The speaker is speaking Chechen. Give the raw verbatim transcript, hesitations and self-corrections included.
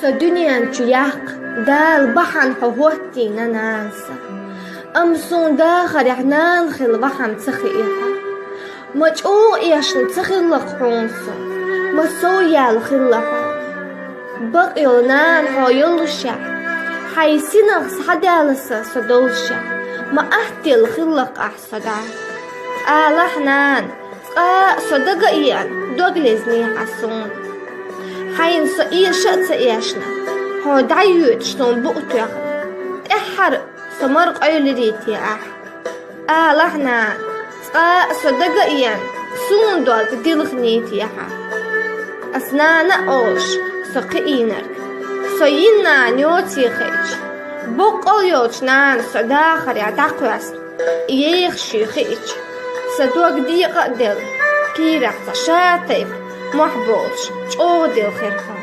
Со дуьнен чу яккха Дала бахьана хьо хӀоттийна, нана, са. Амма суна дахарехь нана хилла вахана ца хиира хьо. Ма чӀогӀа эшна ца хилла-кх хьуна со, ма сов яьлла хилла хьо. Бакъ йолу нана хьо йоллушехь, хьайн синах схьадаьлла сан со доллушехь, ма аттаелла хилла-кх ахь со дӀа. Алахь, нана, цкъа а со дага а еана, дог лезний хьан суна. Хьайна со эша а ца эшна, хьо дӀайоьдуш суна букъ тоьхна, тӀаьххьара со мара къевлирий те ахь? Алахь, нана, цкъа а со дага а еана, суна дог дилхний те хьан? Ас нана а олуш со кхиийнарг, со йина нана йоций хиъча, боккъал йолчу нана со дахарехь дӀакхоьссина, еха шуьйра хиъча, сан дог декъа а делла, кийрахь цхьа ша тайпа мохь болуш чӀогӀа дилхира хьо.